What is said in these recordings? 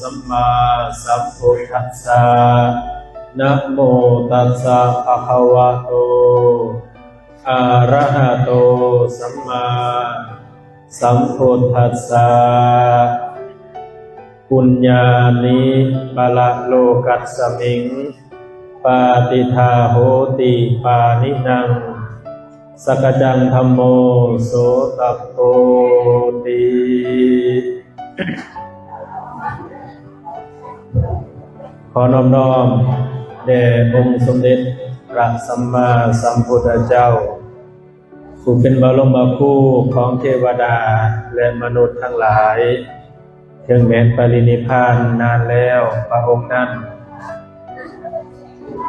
ສຳມາສຳພຸດທັດສະ ນະໂມຕັດສະ ພະຄະວະໂຕ ອະຣະຫະໂຕ ສຳມາສຳພຸດທັດສະ ປຸນຍານິ ປະລະໂລກັດສະມິງ ປະຕິທາໂຫຕິ ປານິນັງ ສັກກະຈັງ ທຳໂມ ໂສຕະໂພຕິ. ຂໍນອບນ້ອມແດ່ອົງສົມເດັດພະສຳມາສຳພຸດທະເຈົ້າ ຜູ້ເປັນບະລົມມະຄູຂອງເທວະດາ ແລະ ມະນຸດທັງຫຼາຍ, ເຖິງແມ່ນປະລິນິບພານນານແລ້ວພະອົງນັ້ນ.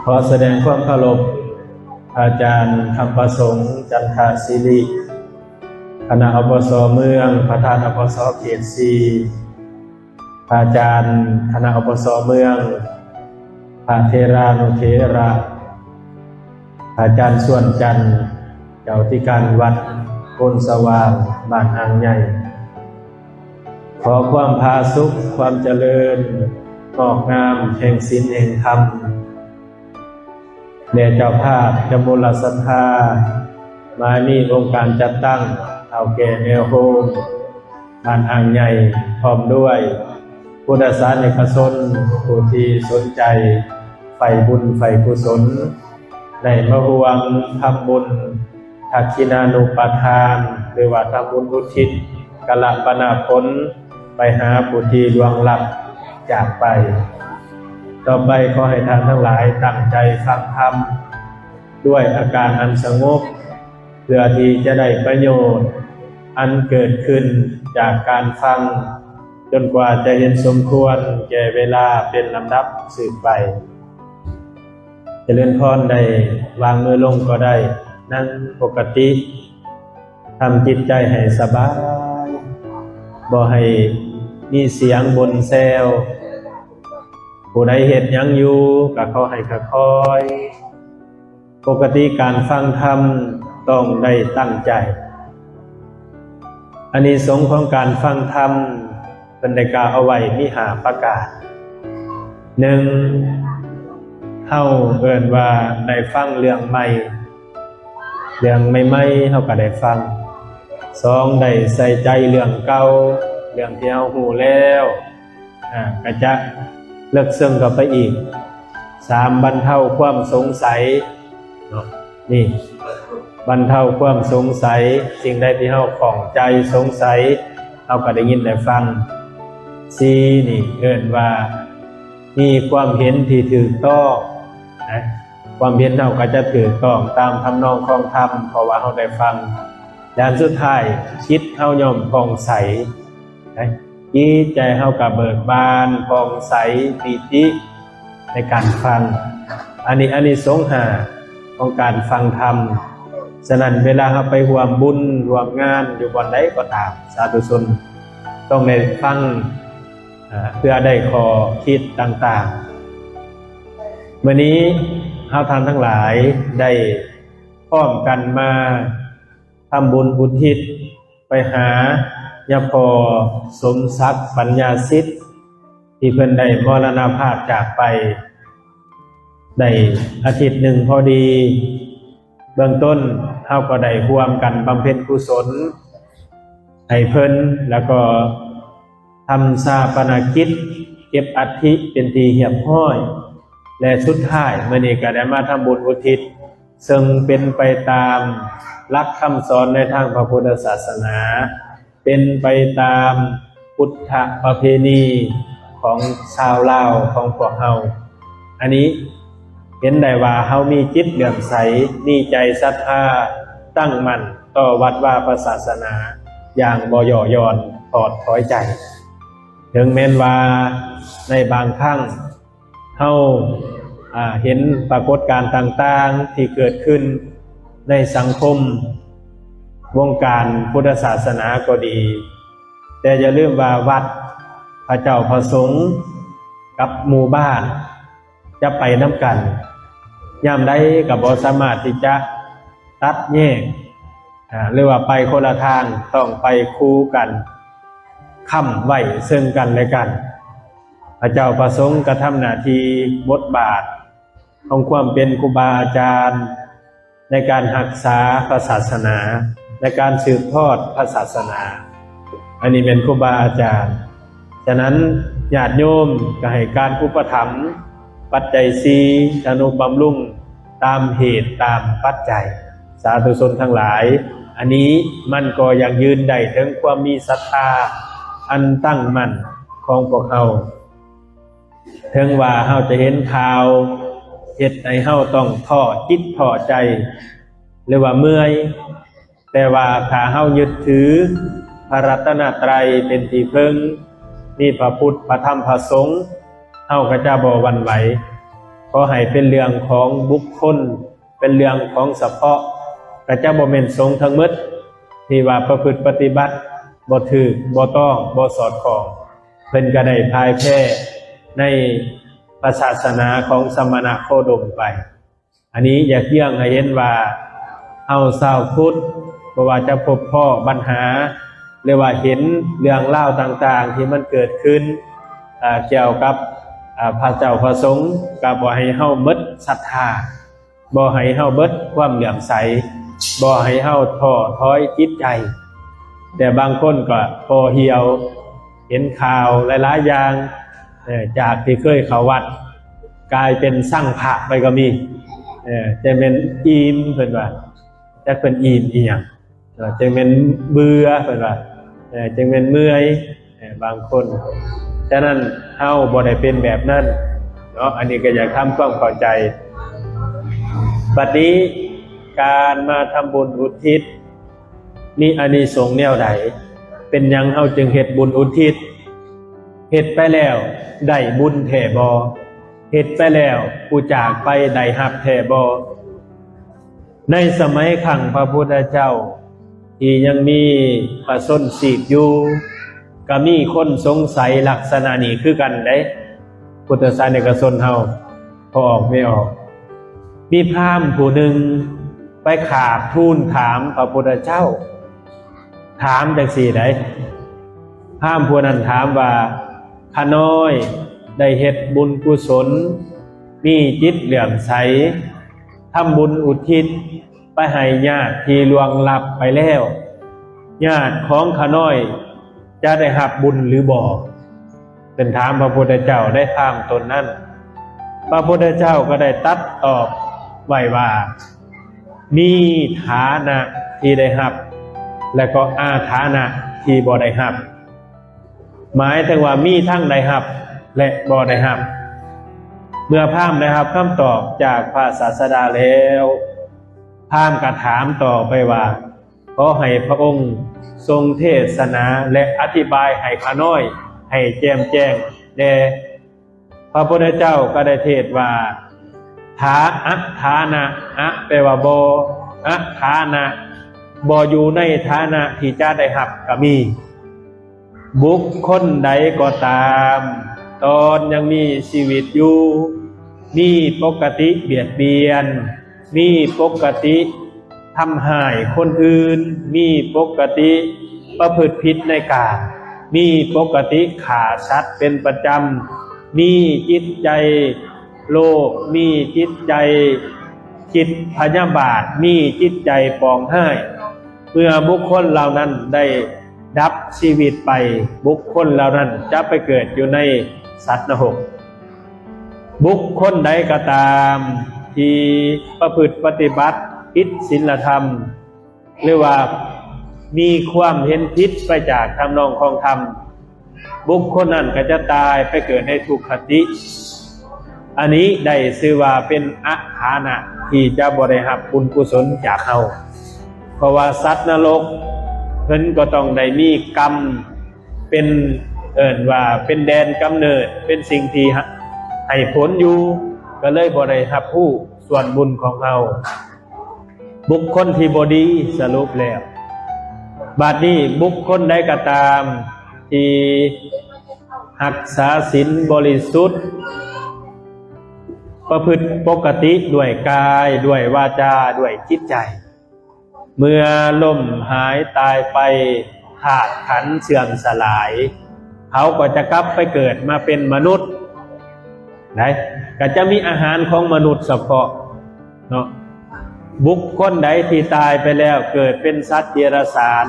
ຂໍສະແດງຄວາມເຄົາລົບ ອາຈານທຳປະສົງ ຈັນທະສິລິ ຄະນະ ອປສ ເມືອງ, ປະທານ ອປສ ເຂດສີ່, ພະອາຈານຄະນະ ອປສ ເມືອງ, ພະເຖລານຸເຖລະ, ພະອາຈານ ຊວນຈັນ, ເຈົ້າທິການວັດໂພນສະຫວ່າງ ບ້ານອ່າງໃຫຍ່. ຂໍຄວາມຜາສຸກ, ຄວາມຈະເລີນ, ງອກງາມແຫ່ງສິນແຫ່ງທຳ ແດ່ເຈົ້າພາບ, ຈະມູນລະສັດທາ, ມາມີອົງການຈັດຕັ້ງ, ເຖົ້າແກ່ແນວໂຮມ ບ້ານອ່າງໃຫຍ່ ພ້ອມດ້ວຍພຸດທະສານິກະຊົນ ຜູ້ທີ່ສົນໃຈໃຝ່ບຸນໃຝ່ກຸສົນ ໄດ້ມາຮ່ວມທຳບຸນທັກຂິນານຸປະທານ ຫຼືວ່າທຳບຸນອຸທິດກາລະປະນະຜົນ ໄປຫາຜູ້ທີ່ລ່ວງລັບຈາກໄປ. ຕໍ່ໄປຂໍໃຫ້ທ່ານທັງຫຼາຍຕັ້ງໃຈຟັງທຳ ດ້ວຍອາການອັນສະຫງົບ ເພື່ອທີ່ຈະໄດ້ປະໂຫຍດອັນເກີດຂຶ້ນຈາກການຟັງ ຈົນກວ່າຈະເຫັນສົມຄວນແກ່ເວລາເປັນລຳດັບສືບໄປ. ຈະເລີນພອນ, ໄດ້ວາງມືລົງກໍໄດ້, ນັ່ງປົກກະຕິ, ທຳຈິດໃຈໃຫ້ສະບາຍ, ບໍ່ໃຫ້ມີສຽງບົ່ນແຊວ. ຜູ້ໃດເຮັດຫຍັງຢູ່ກໍຂໍໃຫ້ຄ່ອຍໆ. ປົກກະຕິການຟັງທຳຕ້ອງໄດ້ຕັ້ງໃຈ. ອານິສົງຂອງການຟັງທຳ ເພິ່ນໄດ້ກ່າວເອົາໄວ້ມີຫ້າປະການ. ໜຶ່ງ, ເຮົາເອີ້ນວ່າໄດ້ຟັງເລື່ອງໃໝ່, ເລື່ອງໃໝ່ໆເຮົາກໍໄດ້ຟັງ. ສອງ, ໄດ້ໃສ່ໃຈເລື່ອງເກົ່າ, ເລື່ອງທີ່ເຮົາຮູ້ແລ້ວ ອາ ກໍຈະເລິກເຊິ່ງເຂົ້າໄປອີກ. ສາມ, ບັນເທົາຄວາມສົງໄສເນາະ, ນີ້ ບັນເທົາຄວາມສົງໄສ, ສິ່ງໃດທີ່ເຮົາຂ້ອງໃຈສົງໄສ ເຮົາກໍໄດ້ຍິນໄດ້ຟັງ. ສີ່, ນີ້ເອີ້ນວ່າມີຄວາມເຫັນທີ່ຖືກຕ້ອງນະ, ຄວາມເຫັນເຮົາກໍຈະຖືກຕ້ອງຕາມທຳນອງຂອງທຳ ເພາະວ່າເຮົາໄດ້ຟັງ. ຢ່າງສຸດທ້າຍ, ຈິດເຮົາຍ່ອມຜ່ອງໃສນະ. ຈິດໃຈເຮົາກໍເບີກບານ ຜ່ອງໃສ ປີຕິໃນການຟັງ. ອັນນີ້ອານິສົງຫ້າຂອງການຟັງທຳ. ສະນັ້ນ ເວລາເຮົາໄປຮ່ວມບຸນຮ່ວມງານຢູ່ບ່ອນໃດກໍຕາມ, ສາທຸຊົນຕ້ອງໄດ້ຟັງ ເພື່ອໄດ້ຂໍ້ຄິດຕ່າງໆ. ມື້ນີ້ເຮົາທ່ານທັງຫຼາຍໄດ້ພ້ອມກັນມາ ທຳບຸນອຸທິດໄປຫາຍາພໍ່ສົມສັກ ປັນຍາສິດ ທີ່ເພິ່ນໄດ້ມໍລະນະພາບຈາກໄປໄດ້ອາທິດໜຶ່ງພໍດີ. ເບື້ອງຕົ້ນເຮົາກໍໄດ້ຮ່ວມກັນບຳເພັນກຸສົນໃຫ້ເພິ່ນ ແລ້ວກໍ ທຳຊາປະນະກິດ ເກັບອັດຖິເປັນທີ່ຮຽບຮ້ອຍ ແລະ ສຸດທ້າຍມື້ນີ້ກໍໄດ້ມາທຳບຸນອຸທິດ ເຊິ່ງເປັນໄປຕາມຫຼັກຄຳສອນໃນທາງພະພຸດທະສາສະໜາ, ເປັນໄປຕາມພຸດທະປະເພນີຂອງຊາວລາວຂອງພວກເຮົາ. ອັນນີ້ເຫັນໄດ້ວ່າເຮົາມີຈິດເຫຼື້ອມໃສ, ມີໃຈສັດທາຕັ້ງໝັ້ນຕໍ່ວັດວາພະສາສະໜາຢ່າງບໍ່ຫຍໍ້ຫຍ່ອນຖອດຖອຍໃຈ. ເຖິງແມ່ນວ່າໃນບາງຄັ້ງເຮົາ ອາ ເຫັນປາກົດການຕ່າງໆທີ່ເກີດຂຶ້ນໃນສັງຄົມວົງການພຸດທະສາສະໜາກໍດີ, ແຕ່ຢ່າລືມວ່າວັດ, ພະເຈົ້າພະສົງ ກັບໝູ່ບ້ານ ຈະໄປນຳກັນ, ຍາມໃດກໍບໍ່ສາມາດທີ່ຈະຕັດແຍກ ອາ ຫຼືວ່າໄປຄົນລະທາງ, ຕ້ອງໄປຄູ່ກັນ, ຄ້ຳໄວ້ເຊິ່ງກັນແລະກັນ. ພະເຈົ້າພະສົງກະທຳໜ້າທີ່ບົດບາດຂອງຄວາມເປັນຄູບາອາຈານ ໃນການຮັກສາພະສາສະໜາ ໃນການສືບທອດພະສາສະໜາ. ອັນນີ້ແມ່ນຄູບາອາຈານ. ສະນັ້ນ ຍາດໂຍມກໍໃຫ້ການອຸປະຖຳປັດໄຈສີ່ ທະນຸບຳລຸງຕາມເຫດຕາມປັດໄຈ. ສາທຸຊົນທັງຫຼາຍ, ອັນນີ້ມັນກໍຢັ້ງຢືນໄດ້ເຖິງຄວາມມີສັດທາອັນຕັ້ງໝັ້ນຂອງພວກເຮົາ. ເຖິງວ່າເຮົາຈະເຫັນຂ່າວເຮັດໃຫ້ເຮົາຕ້ອງທໍ້ຈິດທໍ້ໃຈ ຫຼືວ່າເມື່ອຍ, ແຕ່ວ່າຖ້າເຮົາຍຶດຖືພະລັດຕະນະໄຕເປັນທີ່ເພິ່ງ, ມີພະພຸດ ພະທຳ ພະສົງ, ເຮົາກໍຈະບໍ່ຫວັ່ນໄຫວ. ຂໍໃຫ້ເປັນເລື່ອງຂອງບຸກຄົນ, ເປັນເລື່ອງຂອງສະເພາະ, ກໍຈະບໍ່ແມ່ນສົງທັງໝົດທີ່ວ່າປະພຶດປະຕິບັດບໍ່ຖືກ, ບໍ່ຕ້ອງ, ບໍ່ສອດຄ່ອງ, ເພິ່ນກໍໄດ້ພ່າຍແພ້ໃນພະສາສະໜາຂອງສະມະນະໂຄດົມໄປ. ອັນນີ້ຢາກຢ້ຽງໃຫ້ເຫັນວ່າ ເຮົາຊາວພຸດ ບໍ່ວ່າຈະພົບພໍ້ບັນຫາ ຫຼືວ່າເຫັນເລື່ອງລາວຕ່າງໆທີ່ມັນເກີດຂຶ້ນ ເອີ ກ່ຽວກັບ ເອີ ພະເຈົ້າພະສົງ, ກໍບໍ່ໃຫ້ເຮົາໝົດສັດທາ, ບໍ່ໃຫ້ເຮົາໝົດຄວາມເຫຼື້ອມໃສ, ບໍ່ໃຫ້ເຮົາທໍ້ຖອຍຈິດໃຈ. ແຕ່ບາງຄົນກໍພໍຫ່ຽວ, ເຫັນຂ່າວຫຼາຍໆຢ່າງ, ເອີ ຈາກທີ່ເຄີຍເຂົ້າວັດ ກາຍເປັນຊັງພະໄປກໍມີ, ເອີ ຈັ່ງແມ່ນອີ່ມ ເພິ່ນວ່າ, ຈັກເພິ່ນອີ່ມອີ່ຫຍັງ, ຈັ່ງແມ່ນເບື່ອ ເພິ່ນວ່າ, ຈັ່ງແມ່ນເມື່ອຍ, ບາງຄົນ. ສະນັ້ນ ເຮົາບໍ່ໄດ້ເປັນແບບນັ້ນເນາະ, ອັນນີ້ກໍຢາກທຳຄວາມເຂົ້າໃຈ. ບັດນີ້ ການມາທຳບຸນອຸທິດ ມີອານິສົງແນວໃດ? ເປັນຫຍັງເຮົາຈຶ່ງເຮັດບຸນອຸທິດ? ເຮັດໄປແລ້ວໄດ້ບຸນແທ້ບໍ່? ເຮັດໄປແລ້ວຜູ້ຈາກໄປໄດ້ຮັບແທ້ບໍ່? ໃນສະໄໝຄັ້ງພະພຸດທະເຈົ້າ ທີ່ຍັງມີພະຊົນຊີບຢູ່, ກໍມີຄົນສົງໄສລັກສະນະນີ້ຄືກັນເດ້, ພຸດທະສາສະນິກະຊົນເຮົາ ພໍ່ອອກແມ່ອອກ. ມີພາມຜູ້ໜຶ່ງໄປຂາບທູນຖາມພະພຸດທະເຈົ້າ, ຖາມຈັ່ງຊີ້ໃດ໋, ພາມຜູ້ນັ້ນຖາມວ່າ ຂ້ານ້ອຍໄດ້ເຮັດບຸນກຸສົນ, ມີຈິດເຫຼື້ອມໃສ, ທຳບຸນອຸທິດໄປໃຫ້ຍາດທີ່ລ່ວງລັບໄປແລ້ວ, ຍາດຂອງຂ້ານ້ອຍຈະໄດ້ຮັບບຸນຫຼືບໍ່? ເພິ່ນຖາມພະພຸດທະເຈົ້າໃນທາງຕົນນັ້ນ. ພະພຸດທະເຈົ້າກໍໄດ້ຕັດຕອບໄວ້ວ່າ ມີຖານະທີ່ໄດ້ຮັບ ແລະກໍອາຖານະທີ່ບໍ່ໄດ້ຮັບ. ໝາຍເຖິງວ່າມີທັງໄດ້ຮັບ ແລະບໍ່ໄດ້ຮັບ. ເມື່ອພາມໄດ້ຮັບຄຳຕອບຈາກພະສາສະດາແລ້ວ, ພາມກໍຖາມຕໍ່ໄປວ່າ ຂໍໃຫ້ພະອົງຊົງເທສະໜາ ແລະ ອະທິບາຍໃຫ້ຂ້ານ້ອຍໃຫ້ແຈ່ມແຈ້ງແດ່. ພະພຸດທະເຈົ້າກໍໄດ້ເທດວ່າ ຖາ ອະຖານະ, ອະ ແປວ່າບໍ່, ອະຖານະ, ບໍ່ຢູ່ໃນຖານະທີ່ຈະໄດ້ຮັບກໍມີ. ບຸກຄົນໃດກໍຕາມ ຕອນຍັງມີຊີວິດຢູ່ ມີປົກກະຕິບຽດບຽນ, ມີປົກກະຕິທຳຮ້າຍຄົນອື່ນ, ມີປົກກະຕິປະພຶດຜິດໃນກາມ, ມີປົກກະຕິຂ້າສັດເປັນປະຈຳ, ມີຈິດໃຈໂລບ, ມີຈິດໃຈຄິດພະຍາບາດ, ມີຈິດໃຈປອງຮ້າຍ. ເມື່ອບຸກຄົນເຫຼົ່ານັ້ນໄດ້ດັບຊີວິດໄປ, ບຸກຄົນເຫຼົ່ານັ້ນຈະໄປເກີດຢູ່ໃນສັດນະຮົກ. ບຸກຄົນໃດກໍຕາມທີ່ປະພຶດປະຕິບັດຜິດສິນລະທຳ ຫຼືວ່າມີຄວາມເຫັນຜິດໄປຈາກທຳນອງຂອງທຳ, ບຸກຄົນນັ້ນກໍຈະຕາຍໄປເກີດໃນທຸກຄະຕິ. ອັນນີ້ໄດ້ຊື່ວ່າເປັນອະຖານະທີ່ຈະບໍ່ໄດ້ຮັບບຸນກຸສົນຈາກເຮົາ. ເພາະວ່າສັດນະລົກເພິ່ນກໍຕ້ອງໄດ້ມີກຳເປັນ ເອີ້ນວ່າເປັນແດນກຳເນີດ, ເປັນສິ່ງທີ່ໃຫ້ຜົນຢູ່, ກໍເລີຍບໍ່ໄດ້ຮັບຮູ້ສ່ວນບຸນຂອງເຮົາ. ບຸກຄົນທີ່ບໍ່ດີ ສະຫຼຸບແລ້ວ. ບາດນີ້ບຸກຄົນໃດກໍຕາມທີ່ຮັກສາສິນບໍລິສຸດ, ປະພຶດປົກກະຕິດ້ວຍກາຍ, ດ້ວຍວາຈາ, ດ້ວຍຈິດໃຈ, ເມື່ອລົ້ມຫາຍຕາຍໄປ, ທາດຂັນເສື່ອມສະຫຼາຍ, ເຂົາກໍຈະກັບໄປເກີດມາເປັນມະນຸດໄດ໋ ກໍຈະມີອາຫານຂອງມະນຸດສະເພາະເນາະ. ບຸກຄົນໃດທີ່ຕາຍໄປແລ້ວເກີດເປັນສັດເດຍລະສານ,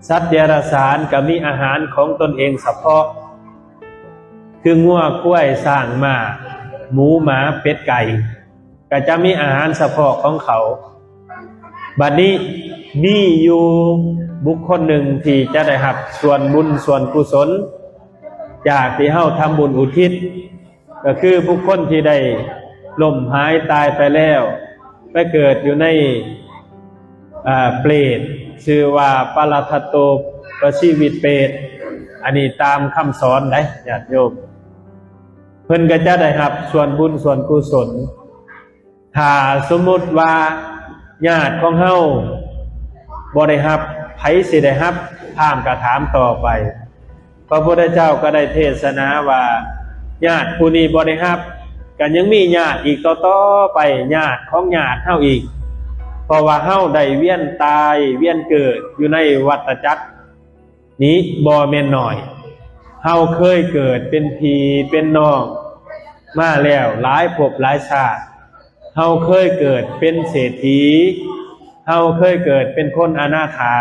ສັດເດຍລະສານກໍມີອາຫານຂອງຕົນເອງສະເພາະ ຄືງົວ, ຄວາຍ, ຊ້າງ, ມ້າ, ໝູ, ໝາ, ເປັດ, ໄກ່ ກໍຈະມີອາຫານສະເພາະຂອງເຂົາ. ບັດນີ້ມີຢູ່ບຸກຄົນໜຶ່ງທີ່ຈະໄດ້ຮັບສ່ວນບຸນສ່ວນກຸສົນ ຈາກທີ່ເຮົາທຳບຸນອຸທິດ ກໍຄືບຸກຄົນທີ່ໄດ້ລົ້ມຫາຍຕາຍໄປແລ້ວ ໄປເກີດຢູ່ໃນ ອາ ເປດ ຊື່ວ່າປະລະທັດໂຕປະຊີວິດເປດ. ອັນນີ້ຕາມຄຳສອນໃດ໋ ຍາດໂຍມ, ເພິ່ນກໍຈະໄດ້ຮັບສ່ວນບຸນສ່ວນກຸສົນ. ຖ້າສົມມຸດວ່າຍາດຂອງເຮົາບໍ່ໄດ້ຮັບ, ໃຜຊິໄດ້ຮັບ? ພາມກໍຖາມຕໍ່ໄປ. ພະພຸດທະເຈົ້າກໍໄດ້ເທດສະໜາວ່າ ຍາດຜູ້ນີ້ບໍ່ໄດ້ຮັບ ກໍຍັງມີຍາດອີກຕໍ່ໆໄປ, ຍາດຂອງຍາດເຮົາອີກ, ເພາະວ່າເຮົາໄດ້ວຽນຕາຍວຽນເກີດຢູ່ໃນວັດຕະຈັກນີ້ບໍ່ແມ່ນໜ້ອຍ. ເຮົາເຄີຍເກີດເປັນພີ່ເປັນນ້ອງມາແລ້ວຫຼາຍພົບຫຼາຍຊາດ. ເຮົາເຄີຍເກີດເປັນເສດຖີ, ເຮົາເຄີຍເກີດເປັນຄົນອະນາຖາ,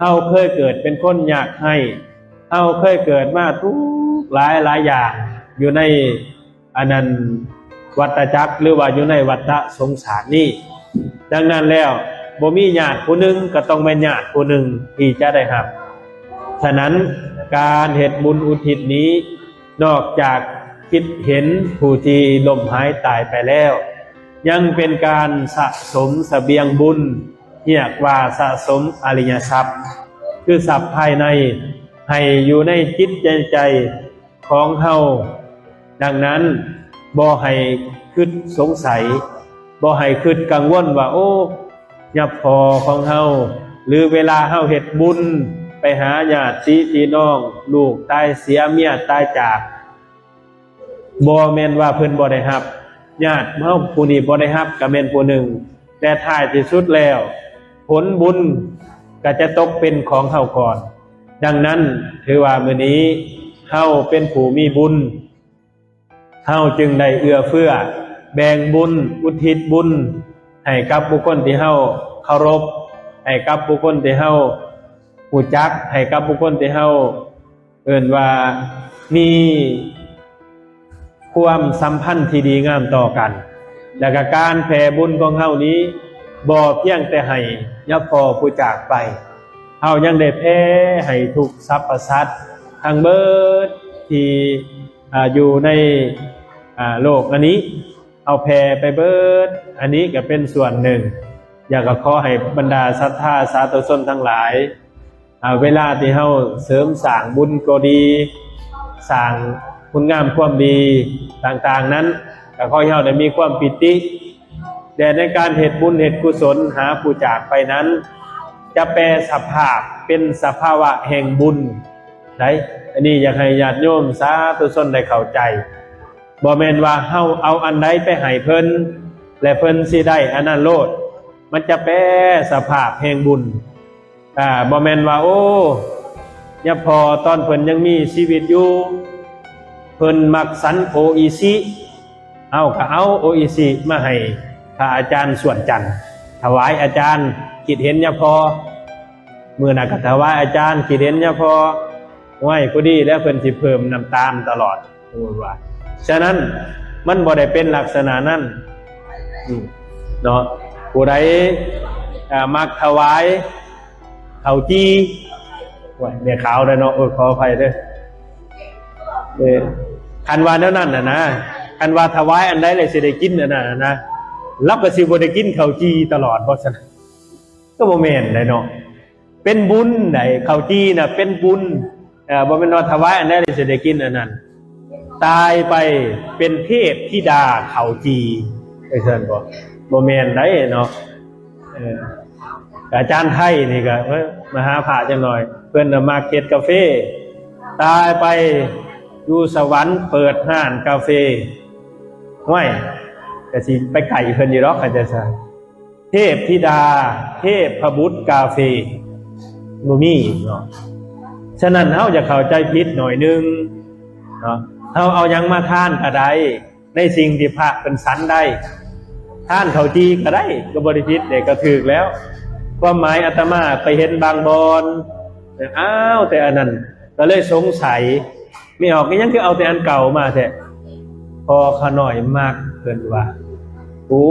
ເຮົາເຄີຍເກີດເປັນຄົນຍາກໄຮ້, ເຮົາເຄີຍເກີດມາທຸກຫຼາຍຫຼາຍຢ່າງຢູ່ໃນ ອັນນັ້ນ ວັດຕະຈັກ ຫຼືວ່າຢູ່ໃນວັດຕະສົງສານນີ້. ດັ່ງນັ້ນແລ້ວ ບໍ່ມີຍາດຜູ້ໜຶ່ງກໍຕ້ອງແມ່ນຍາດຜູ້ໜຶ່ງທີ່ຈະໄດ້ຮັບ. ສະນັ້ນ ການເຮັດບຸນອຸທິດນີ້ ນອກຈາກຄິດເຫັນຜູ້ທີ່ລົ້ມຫາຍຕາຍໄປແລ້ວ ຍັງເປັນການສະສົມສະບຽງບຸນ ຮຽກວ່າສະສົມອະລິຍະຊັບ ຄືຊັບພາຍໃນ ໃຫ້ຢູ່ໃນຈິດໃນໃຈ ຂອງເຮົາ. ດັ່ງນັ້ນ ບໍ່ໃຫ້ຄິດສົງໄສ, ບໍ່ໃຫ້ຄິດກັງວົນວ່າ ໂອ້ ຍາພໍ່ຂອງເຮົາ ຫຼືເວລາເຮົາເຮັດບຸນໄປຫາຍາດຕິພີ່ນ້ອງ, ລູກຕາຍເສຍ, ເມຍຕາຍຈາກ, ບໍ່ແມ່ນວ່າເພິ່ນບໍ່ໄດ້ຮັບ, ຍາດເຮົາຜູ້ນີ້ບໍ່ໄດ້ຮັບກໍແມ່ນຜູ້ໜຶ່ງ, ແຕ່ທ້າຍທີ່ສຸດແລ້ວ ຜົນບຸນກໍຈະຕົກເປັນຂອງເຮົາກ່ອນ. ດັ່ງນັ້ນ ຖືວ່າມື້ນີ້ເຮົາເປັນຜູ້ມີບຸນ, ເຮົາຈຶ່ງໄດ້ເອື້ອເຟື້ອແບ່ງບຸນ ອຸທິດບຸນໃຫ້ກັບບຸກຄົນທີ່ເຮົາເຄົາລົບ, ໃຫ້ກັບບຸກຄົນທີ່ເຮົາຮູ້ຈັກ, ໃຫ້ກັບບຸກຄົນທີ່ເຮົາ ເອີ້ນວ່າມີຄວາມສຳພັນທີ່ດີງາມຕໍ່ກັນ. ແລະກະການແຜ່ບຸນຂອງເຮົານີ້ ບໍ່ພຽງແຕ່ໃຫ້ຍາພໍ່ຜູ້ຈາກໄປ, ເຮົາຍັງໄດ້ແຜ່ໃຫ້ທຸກສັບພະສັດທັງເບີດທີ່ ອາ ຢູ່ໃນ ອາ ໂລກອັນນີ້ ເຮົາແຜ່ໄປເບີດ. ອັນນີ້ກະເປັນສ່ວນໜຶ່ງ. ຢາກກະຂໍໃຫ້ບັນດາສັດທາສາທຸຊົນທັງຫຼາຍ ອາ ເວລາທີ່ເຮົາເສີມສ້າງບຸນກໍດີ, ສ້າງຄຸນງາມຄວາມດີຕ່າງໆນັ້ນ, ກໍຂໍໃຫ້ເຮົາໄດ້ມີຄວາມປີຕິ. ແລະໃນການເຮັດບຸນເຮັດກຸສົນຫາຜູ້ຈາກໄປນັ້ນ ຈະແປສະພາບເປັນສະພາວະແຫ່ງບຸນໄດ໋. ອັນນີ້ຢາກໃຫ້ຍາດໂຍມສາທຸຊົນໄດ້ເຂົ້າໃຈ. ບໍ່ແມ່ນວ່າເຮົາເອົາອັນໃດໄປໃຫ້ເພິ່ນ ແລະເພິ່ນຊິໄດ້ອັນນັ້ນໂລດ. ມັນຈະແປສະພາບແຫ່ງບຸນ. ອາ ບໍ່ແມ່ນວ່າ ໂອ້ ຍາພໍ່ຕອນເພິ່ນຍັງມີຊີວິດຢູ່ ເພິ່ນມັກສັນໂອອິຊິ, ເຮົາກໍເອົາໂອອິຊິມາໃຫ້ພະອາຈານສວນຈັນ, ຖວາຍອາຈານຄິດເຫັນຍາພໍ່. ມື້ນັ້ນກໍຖວາຍອາຈານຄິດເຫັນຍາພໍ່. ໂອ້ຍ ພໍດີແລ້ວເພິ່ນຊິເພີ່ມນ້ຳຕານຕະຫຼອດ. ສະນັ້ນ ມັນບໍ່ໄດ້ເປັນລັກສະນະນັ້ນ ອືມ ເນາະ. ຜູ້ໃດ ເອີ ມັກຖວາຍເຂົ້າຈີ່ ໂອ້ຍ ແມ່ຂາວເດ້ເນາະ, ໂອ້ຍ ຂໍອະໄພເດີ້. ເອີ ຄັນວ່າແນວນັ້ນນະນະ, ຄັນວ່າຖວາຍອັນໃດແລ້ວຊິໄດ້ກິນອັນນັ້ນນະ, ລາວກໍຊິບໍ່ໄດ້ກິນເຂົ້າຈີ່ຕະຫຼອດບໍຊັ້ນ? ກໍບໍ່ແມ່ນໄດ໋ເນາະ. ເປັນບຸນໃດ໋ ເຂົ້າຈີ່ນະເປັນບຸນ. ເອີ ບໍ່ແມ່ນວ່າຖວາຍອັນໃດແລ້ວຊິໄດ້ກິນອັນນັ້ນ. ຕາຍໄປເປັນເທບທິດາເຂົ້າຈີ່ ຈັ່ງຊັ້ນບໍ່? ບໍ່ແມ່ນໄດ໋ເນາະ. ເອີ ອາຈານໄທນີ້ກໍ ເອີ ມາຫາພະຈັກໜ່ອຍ, ເພິ່ນນະມັກເຮັດກາເຟ, ຕາຍໄປຢູ່ສະຫວັນເປີດຮ້ານກາເຟ. ຫ້ວຍ ກໍຊິໄປໃກ້ເພິ່ນຢູ່ດອກ ຄັນຈັ່ງຊັ້ນ. ເທບທິດາ ເທບພະບຸດກາເຟ ບໍ່ມີເນາະ. ສະນັ້ນເຮົາຢ່າເຂົ້າໃຈຜິດໜ້ອຍໜຶ່ງເນາະ. ເຮົາເອົາຫຍັງມາທານກໍໄດ້ ໃນສິ່ງທີ່ພະເພິ່ນສັນໄດ້ ທານເຂົ້າຈີ່ກໍໄດ້ ກໍບໍ່ໄດ້ຜິດເດ້ ກໍຖືກແລ້ວ. ຄວາມໝາຍອາດຕະມາໄປເຫັນບາງບ່ອນ ອ້າວ ແຕ່ອັນນັ້ນ ກໍເລີຍສົງໄສ ແມ່ອອກ ອີຫຍັງຄືເອົາແຕ່ອັນເກົ່າມາແທ້? ພໍ່ຂ້ານ້ອຍມັກ ເພິ່ນວ່າ. ໂອ້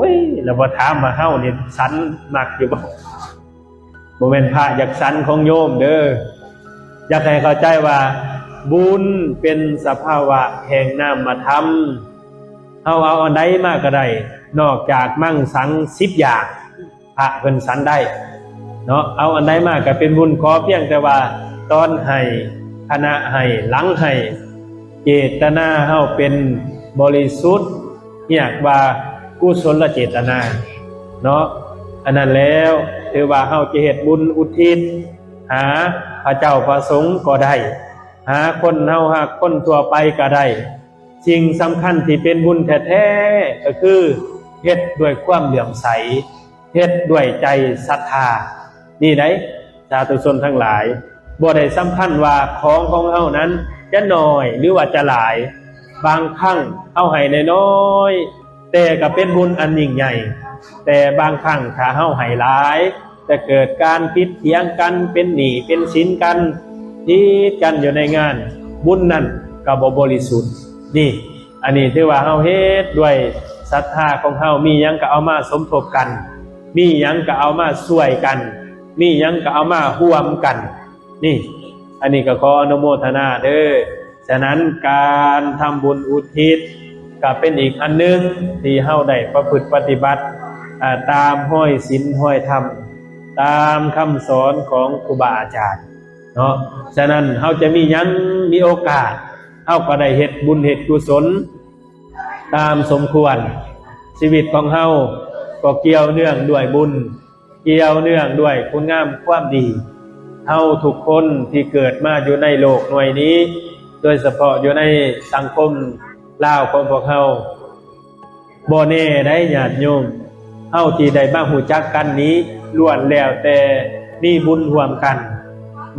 ຍ ແລ້ວບໍ່ຖາມວ່າເຮົານີ້ສັນມັກຢູ່ບໍ່? ບໍ່ແມ່ນພະຢາກສັນຂອງໂຍມເດີ້. ຢາກໃຫ້ເຂົ້າໃຈວ່າບຸນເປັນສະພາວະແຫ່ງນາມະທຳ. ເຮົາເອົາອັນໃດມາກໍໄດ້ ນອກຈາກມັງສັງສິບຢ່າງ ພະເພິ່ນສັນໄດ້ເນາະ. ເອົາອັນໃດມາກໍເປັນບຸນ ຂໍພຽງແຕ່ວ່າຕອນໃຫ້, ຂະນະໃຫ້, ຫຼັງໃຫ້ ເຈດຕະນາເຮົາເປັນບໍລິສຸດ ຮຽກວ່າກຸສົນລະເຈດຕະນາເນາະ. ອັນນັ້ນແລ້ວ ຖືວ່າເຮົາຈະເຮັດບຸນອຸທິດຫາພະເຈົ້າພະສົງກໍໄດ້, ຫາຄົນເຮົາຮັກຄົນທົ່ວໄປກໍໄດ້. ສິ່ງສຳຄັນທີ່ເປັນບຸນແທ້ໆ ກໍຄືເຮັດດ້ວຍຄວາມເຫຼື້ອມໃສ, ເຮັດດ້ວຍໃຈສັດທາ. ນີ້ໃດ໋ ສາທຸຊົນທັງຫຼາຍ, ບໍ່ໄດ້ສຳຄັນວ່າຂອງຂອງເຮົານັ້ນຈະໜ້ອຍ ຫຼືວ່າຈະຫຼາຍ. ບາງຄັ້ງເຮົາໃຫ້ນ້ອຍໆ ແຕ່ກໍເປັນບຸນອັນຍິ່ງໃຫຍ່, ແຕ່ບາງຄັ້ງຖ້າເຮົາໃຫ້ຫຼາຍ ແຕ່ເກີດການຜິດຖຽງກັນ, ເປັນໜີ້ເປັນສິນກັນ, ຜິດກັນຢູ່ໃນງານ, ບຸນນັ້ນກໍບໍ່ບໍລິສຸດ. ນີ້ ອັນນີ້ຖືວ່າເຮົາເຮັດດ້ວຍສັດທາຂອງເຮົາ, ມີຫຍັງກໍເອົາມາສົມທົບກັນ, ມີຫຍັງກໍເອົາມາຊ່ວຍກັນ, ມີຫຍັງກໍເອົາມາຮ່ວມກັນ. ນີ້ ອັນນີ້ກໍຂໍອະນຸໂມທະນາເດີ້. ສະນັ້ນ ການທຳບຸນອຸທິດກໍເປັນອີກອັນໜຶ່ງທີ່ເຮົາໄດ້ປະພຶດປະຕິບັດ ອາ ຕາມຮອຍສິນຮອຍທຳ, ຕາມຄຳສອນຂອງຄູບາອາຈານເນາະ. ສະນັ້ນ ເຮົາຈະມີຫຍັງ ມີໂອກາດ ເຮົາກໍໄດ້ເຮັດບຸນເຮັດກຸສົນຕາມສົມຄວນ. ຊີວິດຂອງເຮົາກໍກ່ຽວເນື່ອງດ້ວຍບຸນ, ກ່ຽວເນື່ອງດ້ວຍຄຸນງາມຄວາມດີ. ເຮົາທຸກຄົນທີ່ເກີດມາຢູ່ໃນໂລກໜ່ວຍນີ້, ໂດຍສະເພາະຢູ່ໃນສັງຄົມລາວຂອງພວກເຮົາ, ບໍ່ແນ່ໃດ໋ຍາດໂຍມ, ເຮົາທີ່ໄດ້ມາຮູ້ຈັກກັນນີ້ ລ້ວນແລ້ວແຕ່ມີບຸນຮ່ວມກັນ,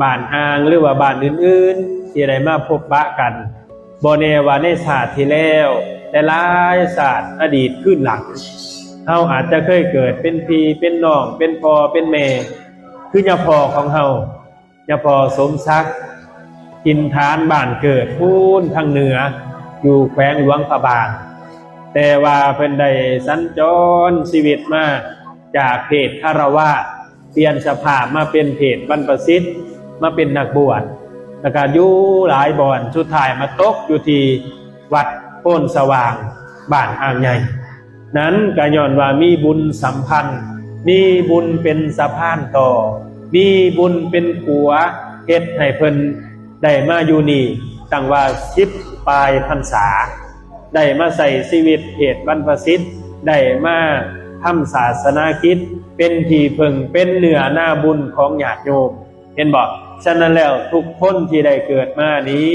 ບ້ານອ່າງ ຫຼືວ່າບ້ານອື່ນໆ ທີ່ໄດ້ມາພົບປະກັນ. ບໍ່ແນ່ວ່າໃນຊາດທີ່ແລ້ວ ແຕ່ຫຼາຍຊາດອະດີດຄືນຫຼັງ, ເຮົາອາດຈະເຄີຍເກີດເປັນພີ່ເປັນນ້ອງ ເປັນພໍ່ເປັນແມ່ ຄືຍາພໍ່ຂອງເຮົາ, ຍາພໍ່ສົມສັກ, ຖິ່ນຖານບ້ານເກີດພຸ້ນທາງເໜືອ ຢູ່ແຂວງຫຼວງພະບາງ, ແຕ່ວ່າເພິ່ນໄດ້ສັນຈອນຊີວິດມາຈາກເພດຄາລະວາດ ປ່ຽນສະພາບມາເປັນເພດບັນພະສິດ, ມາເປັນນັກບວດ, ແລ້ວກໍຢູ່ຫຼາຍບ່ອນ, ສຸດທ້າຍມາຕົກຢູ່ທີ່ວັດໂພນສະຫວ່າງ ບ້ານອ່າງໃຫຍ່. ນັ້ນກໍຍ້ອນວ່າມີບຸນສຳພັນ, ມີບຸນເປັນສະພານຕໍ່, ມີບຸນເປັນຂົວ ເຮັດໃຫ້ເພິ່ນໄດ້ມາຢູ່ນີ້ຕັ້ງວ່າສິບປາຍພັນສາ. ໄດ້ມາໃຊ້ຊີວິດເພດບັນພະສິດ, ໄດ້ມາທຳສາສະໜາກິດ ເປັນທີ່ເພິ່ງ ເປັນເນື້ອນາບຸນຂອງຍາດໂຍມ, ເຫັນບໍ່? ສະນັ້ນແລ້ວ ທຸກຄົນທີ່ໄດ້ເກີດມານີ້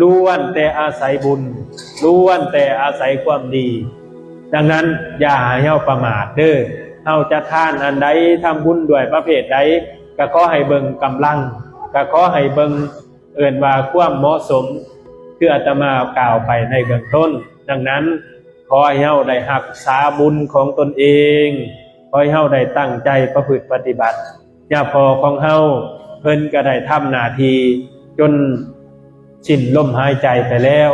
ລ້ວນແຕ່ອາໄສບຸນ, ລ້ວນແຕ່ອາໄສຄວາມດີ. ດັ່ງນັ້ນ ຢ່າໃຫ້ເຮົາປະໝາດເດີ້. ເຮົາຈະທານອັນໃດ, ທຳບຸນດ້ວຍປະເພດໃດ, ກໍຂໍໃຫ້ເບິ່ງກຳລັງ, ກໍຂໍໃຫ້ເບິ່ງ ເອີ້ນວ່າຄວາມເໝາະສົມ ຄືອາດຕະມາກ່າວໄປໃນເບື້ອງຕົ້ນ. ດັ່ງນັ້ນ ຂໍໃຫ້ເຮົາໄດ້ຮັກສາບຸນຂອງຕົນເອງ, ຂໍໃຫ້ເຮົາໄດ້ຕັ້ງໃຈປະພຶດປະຕິບັດ. ຍາພໍ່ຂອງເຮົາ ເພິ່ນກໍໄດ້ທຳໜ້າທີ່ຈົນສິ້ນລົມຫາຍໃຈໄປແລ້ວ.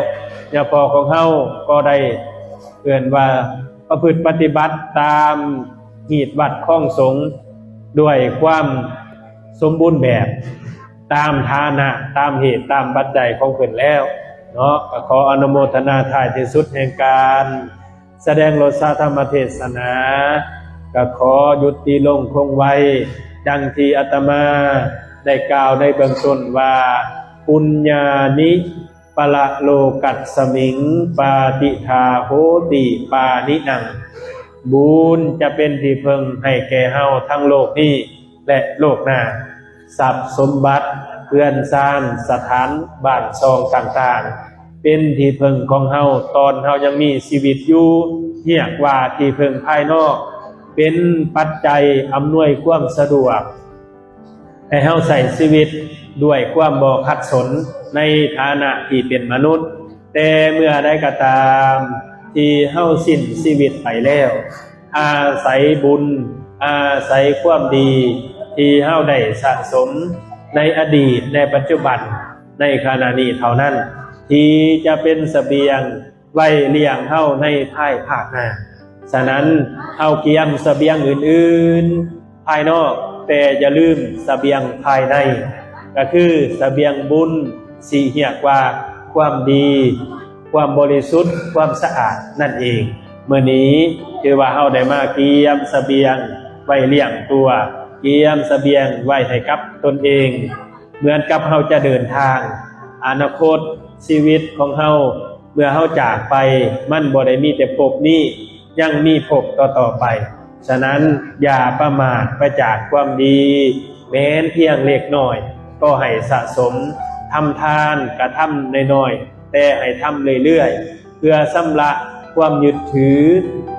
ຍາພໍ່ຂອງເຮົາກໍໄດ້ ເອີ້ນວ່າປະພຶດປະຕິບັດຕາມຮີດວັດຄອງສົງ ດ້ວຍຄວາມສົມບູນແບບ ຕາມຖານະ ຕາມເຫດ ຕາມປັດໄຈຂອງເພິ່ນແລ້ວເນາະ. ກໍຂໍອະນຸໂມທະນາ ທ້າຍທີ່ສຸດແຫ່ງການສະແດງໂລດສາທຳມະເທດສະໜາ ກໍຂໍຢຸດຕິລົງຄົງໄວ້ ດັ່ງທີ່ອາດຕະມາໄດ້ກ່າວໃນເບື້ອງຕົ້ນວ່າ ປຸນຍານິ ປະລະໂລກັດສະມິງ ປາຕິທາໂຫຕິ ປານິນັງ. ບຸນຈະເປັນທີ່ເພິ່ງໃຫ້ແກ່ເຮົາທັງໂລກນີ້ ແລະ ໂລກໜ້າ. ຊັບສົມບັດ ເຮືອນຊານ ສະຖານບ້ານຊ່ອງຕ່າງໆ ເປັນທີ່ເພິ່ງຂອງເຮົາ ຕອນເຮົາຍັງມີຊີວິດຢູ່, ຮຽກວ່າທີ່ເພິ່ງພາຍນອກ, ເປັນປັດໄຈອຳນວຍຄວາມສະດວກ ໃຫ້ເຮົາໃຊ້ຊີວິດ ດ້ວຍຄວາມບໍ່ຂັດສົນໃນຖານະທີ່ເປັນມະນຸດ, ແຕ່ເມື່ອໃດກໍຕາມທີ່ເຮົາສິ້ນຊີວິດໄປແລ້ວ, ອາໄສບຸນ, ອາໄສຄວາມດີທີ່ເຮົາໄດ້ສະສົມໃນອະດີດ ແລະ ປັດຈຸບັນ ໃນຂະນະນີ້ເທົ່ານັ້ນ ທີ່ຈະເປັນສະບຽງ ໄວ້ລ້ຽງເຮົາໃນພາຍພາກໜ້າ. ສະນັ້ນ, ເຮົາກຽມສະບຽງອື່ນໆພາຍນອກ, ແຕ່ຢ່າລືມສະບຽງພາຍໃນ, ກໍຄືສະບຽງບຸນ ທີ່ຮຽກວ່າຄວາມດີ, ຄວາມບໍລິສຸດ, ຄວາມສະອາດນັ້ນເອງ. ມື້ນີ້ຖືວ່າເຮົາໄດ້ມາກຽມສະບຽງໄວ້ລ້ຽງຕົວ, ກຽມສະບຽງໄວ້ໃຫ້ກັບຕົນເອງ. ເໝືອນກັບເຮົາຈະເດີນທາງ, ອະນາຄົດຊີວິດຂອງເຮົາ ເມື່ອເຮົາຈາກໄປ, ມັນບໍ່ໄດ້ມີແຕ່ພົບນີ້, ຍັງມີພົບຕໍ່ໆໄປ. ສະນັ້ນ, ຢ່າປະໝາດໄປຈາກຄວາມດີ, ແມ່ນພຽງເລັກນ້ອຍ, ກໍໃຫ້ສະສົມ, ທຳທານກະທຳນ້ອຍໆ, ແຕ່ໃຫ້ທຳເລື້ອຍໆ, ເພື່ອຊຳລະຄວາມຍຶດຖື,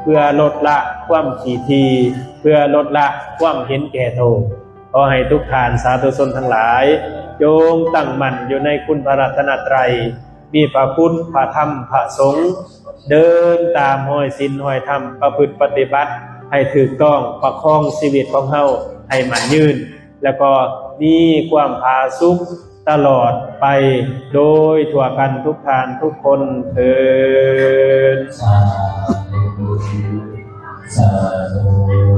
ເພື່ອລົດລະຄວາມຂີ້ຖີ່, ເພື່ອລົດລະຄວາມເຫັນແກ່ໂຕ. ຂໍໃຫ້ທຸກທ່ານສາທຸຊົນທັງຫຼາຍ ຈົ່ງຕັ້ງໝັ້ນຢູ່ໃນຄຸນພະລັດຕະນະໄຕ, ມີພະພຸດ, ພະທຳ, ພະສົງ, ເດີນຕາມຮອຍສິນຮອຍທຳ, ປະພຶດປະຕິບັດໃຫ້ຖືກຕ້ອງ, ປະຄອງຊີວິດຂອງເຮົາໃຫ້ໝັ້ນຍືນ, ແລ້ວກໍມີຄວາມຜາສຸກຕະຫຼອດໄປໂດຍທົ່ວກັນທຸກທ່ານທຸກຄົນເທີ້ນ. ສາທຸ ສາທຸ.